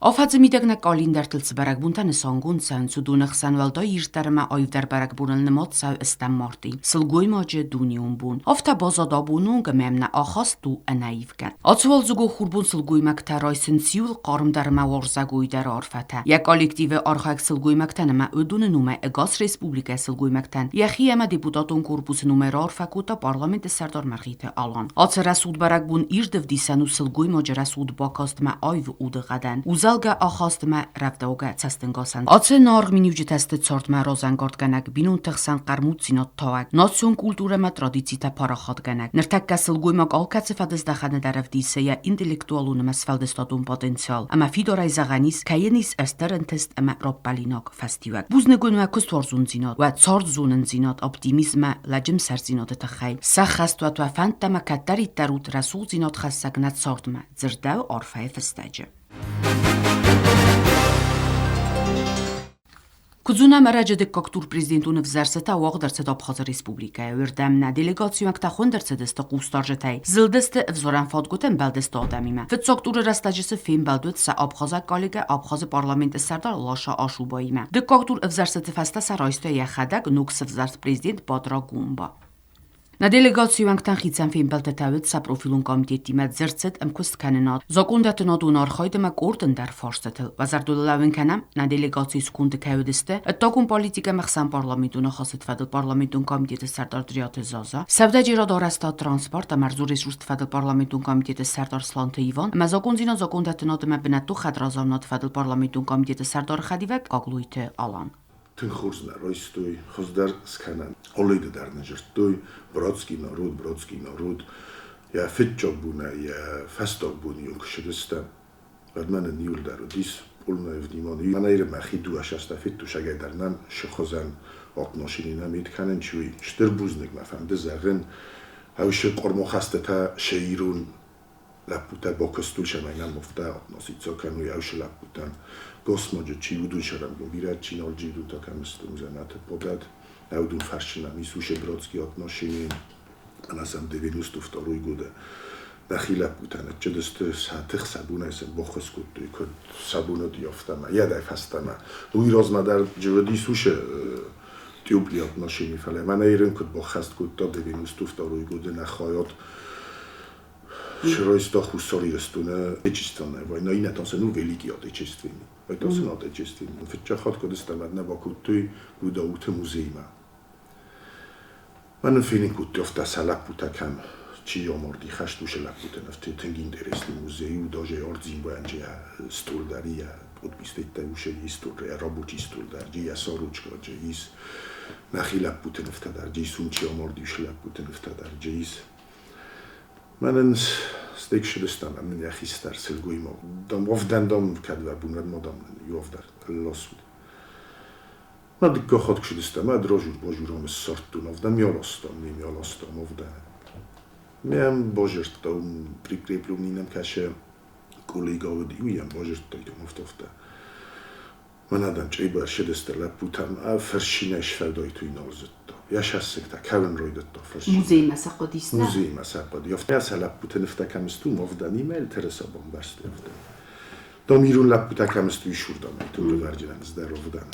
Афӕдзы мидӕг нӕ къӕлиндартыл цы бӕрӕгбонтӕ нысангонд цӕуынц, уыдоны хсӕн уӕлдай ирддӕр ӕмӕ аивдӕр бӕрӕгбоныл нымад цӕуы ӕстӕм мартъи, сылгоймаджы дунеон бон. Афтӕ баззад абоны онг ӕмӕ йӕм нӕ ахаст у ӕнӕивгӕ. Ацы уалдзыгон хурбон сылгоймӕгтӕ райсынц иуыл хъармдӕр ӕмӕ уарзӕгойдӕр арфӕтӕ. Йӕ коллективы архайӕг сылгоймӕгтӕн ӕмӕ уыдоны номӕй ӕгас республикӕйы сылгоймӕгтӕн йӕхи ӕмӕ депутатон корпусы номӕй раарфӕ кодта парламенты сӕрдар Мӕргъиты Алан. Ацы рӕсугъд бӕрӕгбон ирд ӕвдисӕн у сылгоймаджы рӕсугъд бакастмӕ аив удыгъӕдӕн, узӕлгӕ ахастмӕ рӕвдаугӕ цӕстӕнгасӕн. Ацы ӕнӕаргъ миниуджытӕ сты цардмӕ разӕнгардгӕнӕг, бинонты хсӕн хъӕрмуддзинад тауӕг, национ культурӕмӕ традицитӕ парахатгӕнӕг. Ныртӕккӕ сылгоймаг алкӕцы фӕдыздӕхӕны дӕр ӕвдисы йӕ интеллектуалон ӕмӕ сфӕлдыстадон потенциал, ӕмӕ фидарӕй зӕгъӕн ис, кӕй йын ис стыр ӕнтыст ӕмӕ раппӕлинаг фӕстиуӕг. Бузныг уын уӕ куыстуарзондзинад, уӕ цардзонындзинад, оптимизм ӕмӕ лӕджымсӕрдзинады тыххӕй. Сӕххӕст уӕт уӕ фӕндтӕ ӕмӕ кӕддӕриддӕр ут рӕсугъддзинад хӕссӕг нӕ цардмӕ, дзырдӕуы арфӕйы фыстӕджы. Куыд зонӕм, ӕрӕджы дыккаг тур президентон ӕвзӕрстытӕ уагъд ӕрцыд Абхазы Республикӕйы. Уырдӕм нӕ делегацион хуынд ӕрцыдысты хъусдарджытӕй. Зылдысты ӕвзарӕн фадгуыты ӕмбӕлдысты адӕмимӕ. Фыццаг туры рӕстӕджы цы фембӕлд уыд сӕ абхазаг коллегӕ Абхазы парламенты сӕрдар Лаша Ашубаимӕ. Дыккаг тур ӕвзӕрстыты фӕстӕ сӕ райста йӕхӕдӕг ног сывзӕрст президент Бадра Гумба. Нӕ делегацийы уӕнгтӕн хицӕн фембӕлдтытӕ уыд сӕ профилон комитеттимӕ, дзырд цыд ӕмкуысткӕнынад, закъондӕттынадон архайд ӕмӕ къорд ӕндӕр фарстытыл. Уӕ зӕрдыл лӕууын кӕнӕм, нӕ делегацийы сконды кӕй уыдысты ӕддагон политикӕ ӕмӕ ӕхсӕнпарламентон ахӕсты фӕдыл парламентон комитеты сӕрдар Дриаты Заза, сӕудӕджерад арӕзтад, транспорт ӕмӕ ӕрдзон ресурсты фӕдыл парламентон комитеты сӕрдар Сланты Иван ӕмӕ закъондзинад, закъондӕттынад ӕмӕ бынӕттон хӕдразамынады фӕдыл парламентон комитеты сӕрдары хӕдивӕг Гаглойты Алан. Тынг хорз нӕ райстой, хуыздӕр скӕнӕн. Олеги дӕр нӕ зыдтой, Бродский народ, Бродский народ. Йӕ фыццаг бонӕй йӕ фӕстаг боны онг ссыдыстӕм. Уӕдмӕ нын иуылдӕр уыдис полное внимание. Мӕнӕ мӕхи дыууӕ сӕстӕ федтусӕгӕй дӕр нӕм сыхуызӕн отношение нӕм ид кӕнын чи уый. Стыр бузныг мӕ фӕнды зӕгъын, ӕвшы къормохӕстытӕ се ирон лӕппутӕ бакуыстой сӕмӕй нӕм офтӕ относиться кӕной ӕвшы лӕппутӕн. Госмаджы чи уыдон сӕрӕнгон бирӕ чи нал джидунтӕ кӕмысты дзӕнӕты подат. Ӕвдун фӕрсынӕм Иисусе Бродский отношение ӕмӕ сӕм 92 годы нӕхи лӕппутӕ ныччыдысты, сӕ тых сӕ бонӕй сын баххуыс кодтой, куыд сӕ бон уыди, афтӕмӕ. Йӕдӕй фӕстӕмӕ. Уый размӕ дӕр уыди Иисусе теплый отношение, фӕлӕ мӕнӕ ирын куыд баххӕст кодта 92 годы нӕ хайад Шройста Хуссар Ирыстоны Отечественная война, иннӕтӕн ну Великий Отечественный. Это Отечественный. Фыццаг хатт куыд стӕм, нӕ бакодтой Гудауты музеймӕ. Мӕнӕн фенын кодтой афтӕ сӕ лӕппутӕ кӕм чи амарди, хӕст уыцы лӕппутӕн афтӕ тынг интересный музей у, даже ардзинбанджы стол дӕр йӕ подписьтӕ уыцы стол, йӕ рабочий стол дӕр, йӕ сорочка ис, нӕхи лӕппуты нывтӕ дӕр ис, уым чи амарди, уыцы лӕппуты нывтӕ дӕр ис. Мӕнӕн стекшилыстам ӕмӕ йӕ хистӕр сылгоймаг. Дам, овдӕн дам кӕд уӕ бунӕдмӕ дам иовдӕр лосуд. Ма дыккаг хатт куы ӕд разур-базур ссардтон овдӕн, миаластам, не миаластам овдӕн. Мӕм базырдта, уым прикреплённый нӕм кӕсы коллега уыди, уый йӕм базырдта, афтӕ. Мӕнӕ дам чъибы ӕрсыдысты лӕппутӕм, а фырсинӕй сфӕлдайтой нал зыдта. Йӕ сӕссыгтӕ кӕуын райдыдта фырсинӕй. Музеймӕ сӕ хъуыдис, нӕ? Музеймӕ сӕ хъуыди. Афтӕ сӕ лӕппуты нывтӕ кӕм сты, уым авдӕнимӕ тырыса бамбӕрзтой афтӕ. Дам ирон лӕппутӕ кӕм сты, уый сурдам ӕй тугӕвӕрджынӕн здӕровдӕн.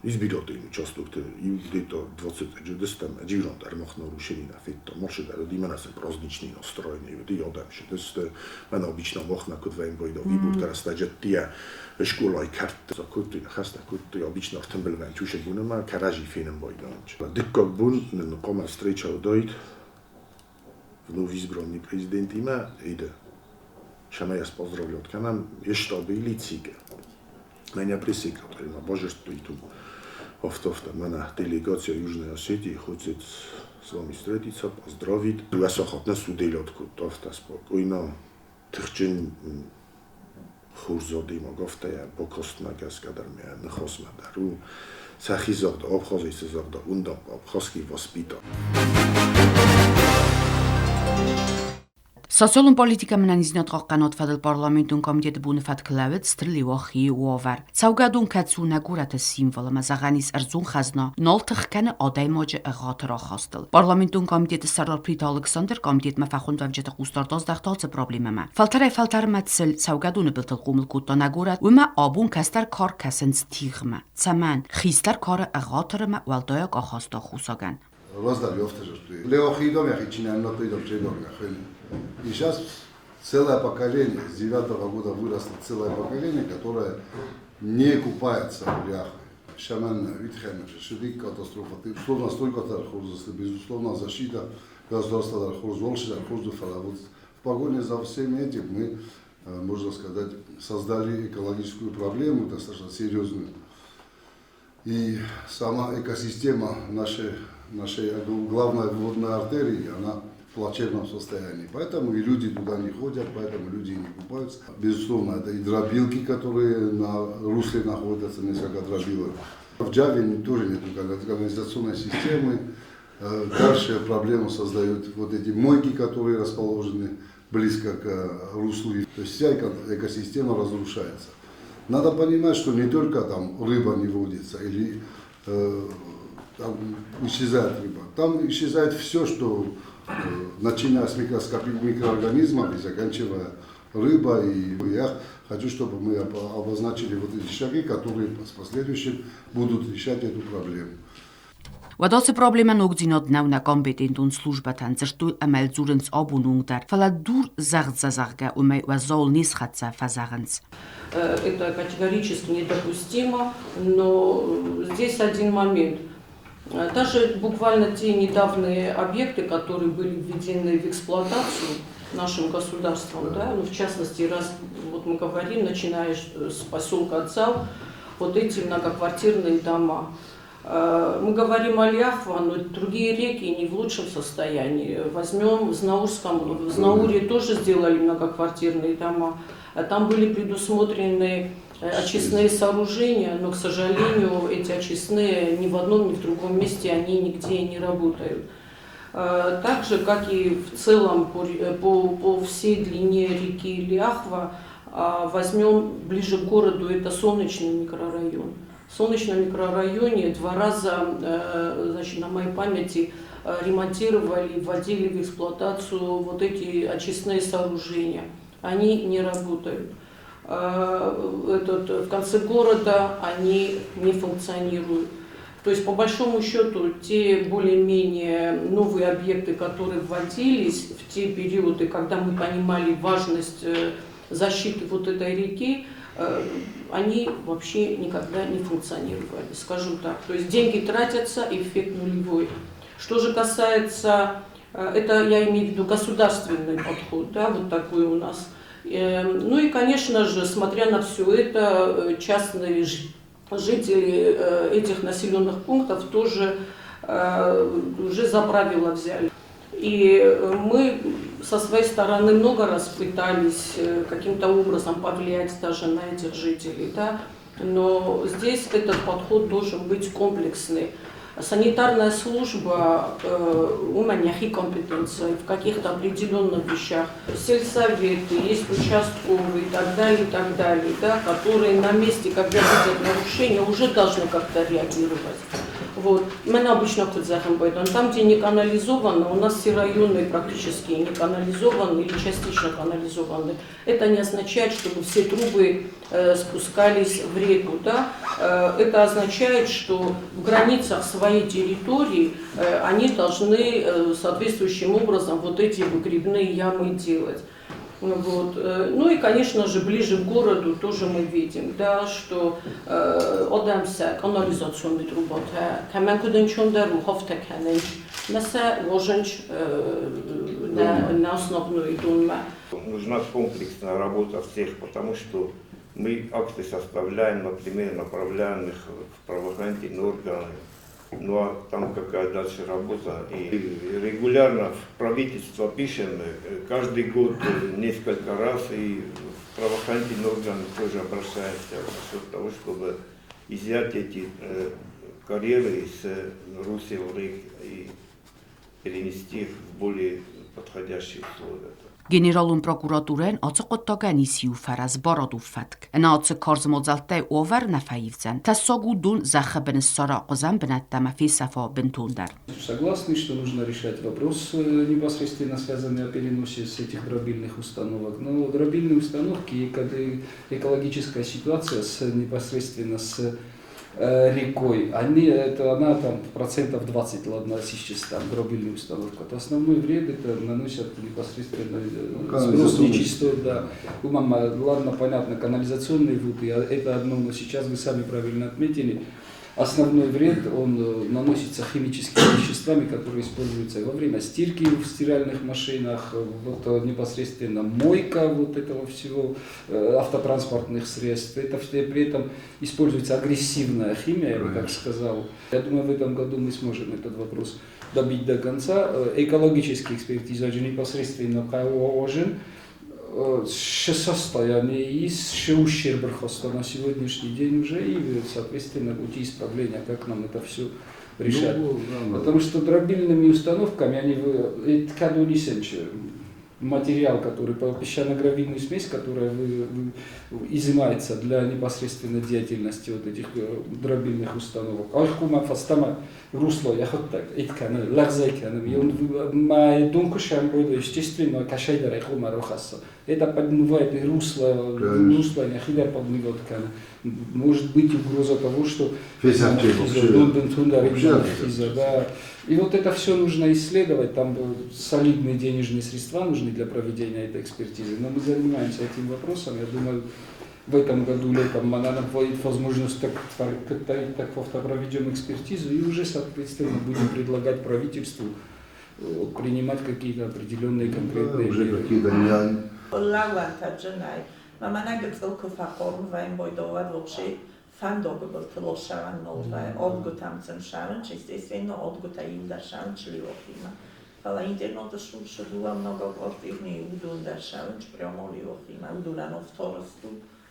Избирательный участокты иу где-то 20 уыдыстӕм, ӕджирон дӕр мах нарушений нӕ федтам. Маршы дӕр уыди, мӕнӕ сын праздничный настроение уыди, адӕм сыдысты. Мӕнӕ обычно махмӕ куыд вӕййын байдал вибурты рӕстӕджы ӕддейӕ скъолайы кӕртты кодтой, ныхӕстӕ кодтой, обычно ӕртымбылвӕн чусӕг бонмӕ кӕрӕдзи фенын байдайынц. Дыккаг бон нын хъуамӕ встреча уыдаид вновь избранный президентимӕ, иды. Цӕмӕй ӕз поздравлять кӕнӕм, йе штабы лициге. Меня пресс-секретарь базырдтой афтӕ, мӕнӕ делегация Южной Осетии хочет с вами встретиться, поздравить. Дыууӕ сахат нӕ суделят кодта афтӕ спокойно. Тыхджын хорз адӕймаг афтӕ йӕ бакастмӕ гӕсгӕ дӕр мӕ ныхасмӕ дӕр у. Сӕхи загъд Абхазӕй цы загъда, уындап абхазский воспитан. Социалон политикӕ ӕмӕ ӕнӕниздзинад хъахъхъӕнынады фӕдыл парламентон комитеты боны фӕткы лӕууыд Стыр Леуахийы уавӕр. Цӕугӕдон кӕцы у нӕ горӕты символ ӕмӕ зӕгъӕн ис ӕрдзон хӕзна, нал тых кӕны адӕймаджы ӕгъатыр ахастыл. Парламентон комитеты сӕрдар Плиты Алыксандр комитетмӕ фӕхуындуӕвджыты хъусдард аздӕхта ацы проблемӕмӕ. Фӕлтӕрӕй-фӕлтӕрмӕ цыл цӕугӕдоны былтыл хъомыл кодта нӕ горӕт, уымӕ абон кӕстӕр кар кӕсынц тигъмӕ. Цӕмӕн? Хистӕр кары ӕгъатыр ӕмӕ уӕлдайаг ахаста хусагӕн. Раздӕр афтӕ Леохидом яхичинӕннотыйдом чедоргахын. И сейчас целое поколение, с 9-го года выросло целое поколение, которое не купается в Лиахве. Шаман Витхайм, Шедик катастрофа, условно столько безусловно, защита государства вот в погоне за всем этим мы, можно сказать, создали экологическую проблему, достаточно серьезную. И сама экосистема нашей главной водной артерии, она в плачевном состоянии. Поэтому и люди туда не ходят, поэтому люди не купаются. Безусловно, это и дробилки, которые на русле находятся, несколько дробилок. В Джаве тоже нет канализационной системы. Дальше проблему создают вот эти мойки, которые расположены близко к руслу. То есть вся экосистема разрушается. Надо понимать, что не только там рыба не водится или там исчезает рыба. Там исчезает все, что начиная с микроорганизмов и заканчивая рыбой. И я хочу, чтобы мы обозначили вот эти шаги, которые в последующем будут решать эту проблему. Уӕд ацы проблемӕ ногдзинад нӕу нӕ компетентон службӕтӕн, дзырдтой ӕмӕ дзурынц абоны онг дӕр, фӕлӕ дур зӕгъдзӕ, зӕгъгӕ, уымӕй уӕззауыл не схӕццӕ, фӕзӕгъынц. Это категорически недопустимо, но здесь один момент. Даже буквально те недавние объекты, которые были введены в эксплуатацию нашим государством, да, ну, в частности, раз вот мы говорим, начиная с поселка Дзау, вот эти многоквартирные дома. Мы говорим о Лиахва, но другие реки не в лучшем состоянии. Возьмем в Знаурском, в Знауре тоже сделали многоквартирные дома. Там были предусмотрены очистные сооружения, но, к сожалению, эти очистные ни в одном, ни в другом месте они нигде не работают. Так же, как и в целом по всей длине реки Лиахва, возьмем ближе к городу, это Солнечный микрорайон. В Солнечном микрорайоне 2 раза, значит, на моей памяти ремонтировали, вводили в эксплуатацию вот эти очистные сооружения. Они не работают. В конце города они не функционируют. То есть, по большому счету, те более-менее новые объекты, которые вводились в те периоды, когда мы понимали важность защиты вот этой реки, они вообще никогда не функционировали, скажем так. То есть деньги тратятся, эффект нулевой. Что же касается, это я имею в виду государственный подход, да, вот такой у нас. Ну и, конечно же, смотря на все это, частные жители этих населенных пунктов тоже уже за правило взяли. И мы со своей стороны много раз пытались каким-то образом повлиять даже на этих жителей, да? Но здесь этот подход должен быть комплексный. Санитарная служба у меня компетенция в каких-то определенных вещах. Сельсоветы, есть участковые и так далее, и так далее, да, которые на месте, когда видят нарушения, уже должны как-то реагировать. Вот. Мы обычно там, где не канализовано, у нас все районы практически не канализованы или частично канализованы. Это не означает, чтобы все трубы спускались в реку. Да? Это означает, что в границах своей территории они должны соответствующим образом вот эти выгребные ямы делать. Вот. Ну и, конечно же, ближе к городу тоже мы видим, да, что одамса канализационный труба, на основную дунма. Нужна комплексная работа всех, потому что мы акты составляем, например, направляем их в правоохранительные органы. Ну а там какая дальше работа. И регулярно в правительство пишем, каждый год несколько раз, и в правоохранительные органы тоже обращаемся насчет того, чтобы изъять эти карьеры из русел рек и перенести их в более подходящие условия. Генералон прокуратурӕйӕн ацы хъуыддагӕн ис иу фӕрӕз барадон фӕтк. Ӕнӕ ацы карз мадзӕлттӕй уавӕр нӕ фӕивдзӕн. Тӕссаг у дон зӕххы бын ссара хъуызӕн бынӕттӕ ӕмӕ фесӕфа бынтондӕр. Согласны, что нужно решать вопрос, непосредственно связанный о переносе с этих дробильных установок. Но дробильные установки и экологическая ситуация с, непосредственно с рекой, они, это, она там процентов 20, ладно, сейчас там дробильная установка. То основной вред это наносят непосредственно сброс нечистот, да. Ладно, понятно, канализационные воды, это одно, но сейчас вы сами правильно отметили, основной вред, он наносится химическими веществами, которые используются во время стирки в стиральных машинах, вот непосредственно мойка вот этого всего, автотранспортных средств. Это при этом используется агрессивная химия, я бы так сказал. Я думаю, в этом году мы сможем этот вопрос добить до конца. Экологическая экспертиза непосредственно положен. Состояние и ущерб на сегодняшний день уже и, соответственно, пути исправления, как нам это все решать. Ну, да, да. Потому что дробильными установками они материал, который песчано-гравийную смесь, которая изымается для непосредственной деятельности вот этих дробильных установок. Русло, я хоть так, естественно, это подмывает и русло, русло не подмывает. Может быть угроза того, что да. И вот это все нужно исследовать, там солидные денежные средства нужны для проведения этой экспертизы, но мы занимаемся этим вопросом, я думаю, в этом году летом она нам будет возможность так, так проведем экспертизу и уже, соответственно, будем предлагать правительству принимать какие-то определенные конкретные меры. Фала интернета шудува много квартирни удундаршавч прямо охима удунано второсту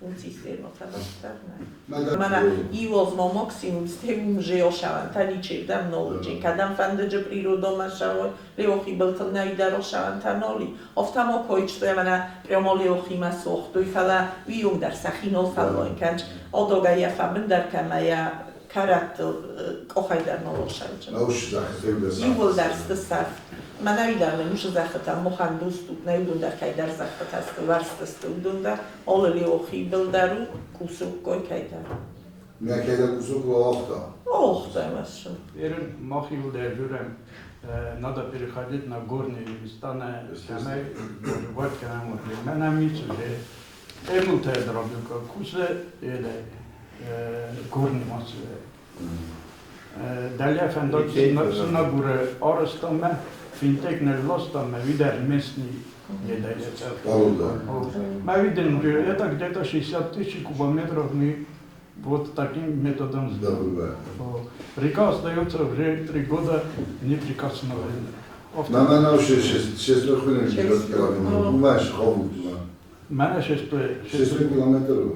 унцистернота дастарна. Мана ивозмо максимум стем же ошаван таничерда нолџи кадам фандџ природома шаво леохи белтна идарошаван таноли офтамо коичто мана прямо леохима сохтуй фала виум дар сахинол фалоин канч одога я фабндар камая карат кохайдар нолошавч. Иуолдар стасав. Манавидар муш захата мохан дустут наюдундар кайдар захатаст варстаст удундар олели охи белдару кусук кой кайдар. Мякеда кусук охта. Охта маш. Эрен махил дежурем надо переходить на горные места на самой вот канаму. Менамич же эмулте дробилка кусе или горный массы. Далее фендот синагуре арестаме финтекнер лостаме видер местный Мы видим, это где-то 60 тысяч кубометров мы вот таким методом сделали. Река остается уже 3 года неприкосновенной. Мана 6 Мана 6 километров.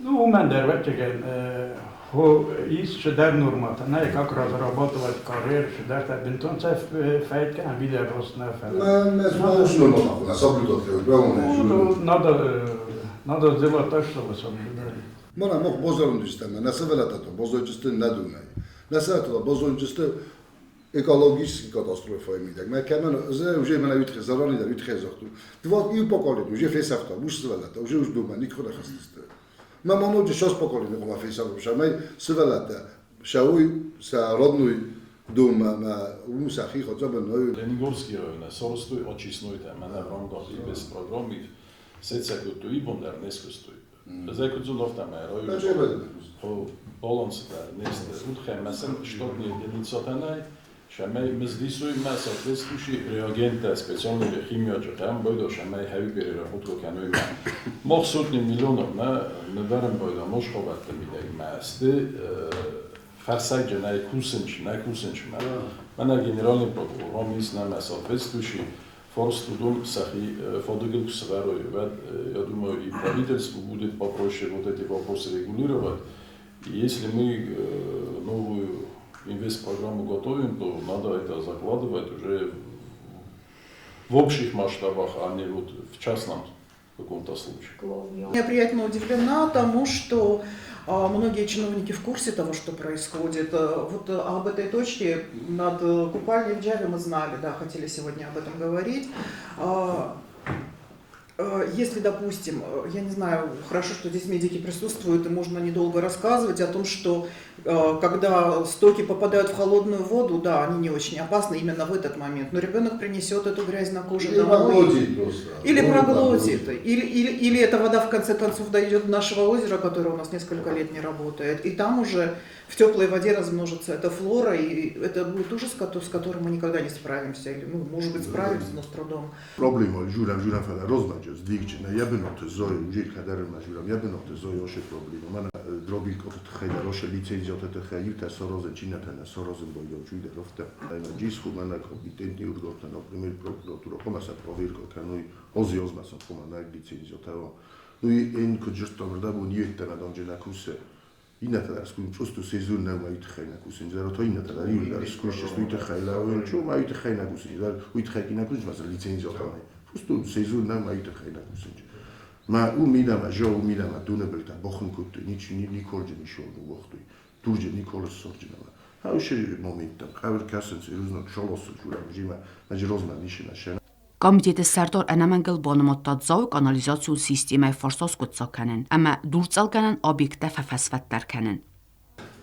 Ну, у меня хо is шедар нормата, не как разрабатывать карьер, шедар та бентон файт кан видер росна фа. Надо надо сделать так, чтобы соблюдали. Мана мох бозорундистама, насавелатато бозоҷисте надунай. Насавелатато бозорундисте экологический катастрофа имидак. Ма каман зе уже мана витхе зарани дар витхе зохту. Два и поколение уже фесафта, муш свелата, уже уж дума никуда хастисте. Ма маноџи шас поколение кома фесафта, шамай свелата. Шауй са родной дума ма умсахи хотя бы ной. Ленигорский район, соростуй очистной там, мана в рамках инвестпрограммы сецакуту ибондар нескостуй. Зекудзуловтаме район. Баланс нест утхемасен штатные единицы танай, шамай мздисуй ма соответствующие реагенты, специальные химия, там бойдо шамай хави переработку кануй ма. Мох сотни миллионов на недаром бойдо мошховат мидаг масты фарсаг най кусенч, най кусенч ма. Мана генеральный прокурор мис на соответствующий форстудун сахи фодыгл сферой. Я думаю, и правительству будет попроще вот эти вопросы регулировать. И если мы новую инвестпрограмму готовим, то надо это закладывать уже В общих масштабах, а не вот в частном каком-то случае. Я приятно удивлена тому, что многие чиновники в курсе того, что происходит. Вот об этой точке над купальней в Джаве мы знали, да, хотели сегодня об этом говорить. Если, допустим, я не знаю, хорошо, что здесь медики присутствуют, и можно недолго рассказывать о том, что когда стоки попадают в холодную воду, да, они не очень опасны именно в этот момент, но ребенок принесет эту грязь на коже или домой. Проглотит просто. Или проглотит. Или эта вода в конце концов дойдет до нашего озера, которое у нас несколько лет не работает, и там уже в теплой воде размножится эта флора, и это будет ужас, с которым мы никогда не справимся. Или, ну, может быть, справимся, но с трудом. Проблема журам фала розмаджос дигчна ябеноте зои ужир кадарма журам ябеноте зои оше проблема мана дробил кот тхайда роше лицензиоте тхай юта сорозен чинатана сорозен бойо жуйда рофта айма ჯისხუ მანა კომპეტენტი ურგორთა например პროკურატურა ხომასა პროვერკო ქანუი ოზი ოზმასო ხომა ლიცენზიოთა ნუ ენ ქჯრტომრდა ბუნ იეტა დონჯენა ქუსე ინათა და სკულ просто сезон на მაითხაინა კუსინჯ და როთო ინათა და იულ და სკულში უითხაილა ვენჩუ მაითხაინა კუსინჯ და უითხაიკინა კუსინჯ მას ლიცენზიოთა просто сезон на მაითხაინა კუსინჯ მა უმინამა ჟო უმინამა დუნებელთა ბოხნკუტი ნიჩი ნიკოლჯე ნიშოლ უოხტუი დურჯე ნიკოლოს სორჯინა ჰაუშე მომენტა ყავერ კასენს ირუზნო ჩოლოს ჯურა ჟიმა მაჯ როზმა ნიშინა შენ Комитеты сӕрдар ӕнӕмӕнгыл банымадта Дзауы канализацион системӕйы фарста скъуыддзаг кӕнын ӕмӕ дурцъӕлгӕнӕн объекттӕ фӕфӕсфӕддӕр кӕнын.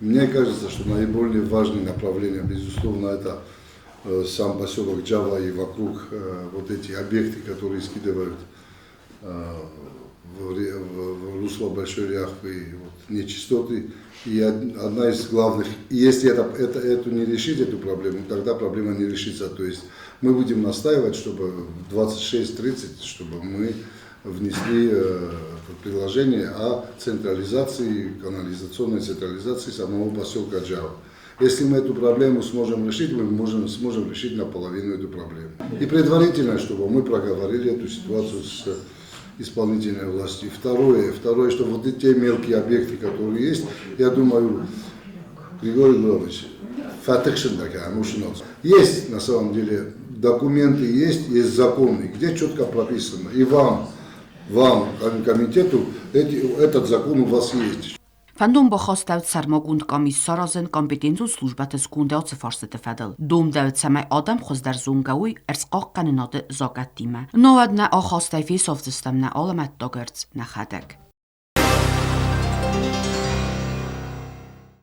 Мне кажется, что наиболее важное направление, безусловно, это сам поселок Джава и вокруг вот эти объекты, которые скидывают в русло Большой Ряхвы вот, нечистоты. И одна из главных, и если эту не решить, эту проблему, тогда проблема не решится. То есть мы будем настаивать, чтобы в 26:30, чтобы мы внесли предложение о централизации, канализационной централизации самого поселка Джава. Если мы эту проблему сможем решить, мы сможем решить наполовину эту проблему. И предварительно, чтобы мы проговорили эту ситуацию с исполнительной властью. Второе, что вот эти мелкие объекты, которые есть, я думаю, Григорий Львович, есть на самом деле документы, есть законы, где четко прописано, и вам, комитету, этот закон у вас есть. Фӕндон бахастӕуыд сӕрмагонд къамис саразын компетентон службӕты сконды ацы фарстыты фӕдыл. Домдӕуыд, цӕмӕй адӕм хуыздӕр зонгӕ уой ӕрдзхъахъхъӕнынады закъӕттимӕ. Науӕд нӕ ахастӕй фесафдзыстӕм нӕ алӕмӕттаг ӕрдз нӕхӕдӕг.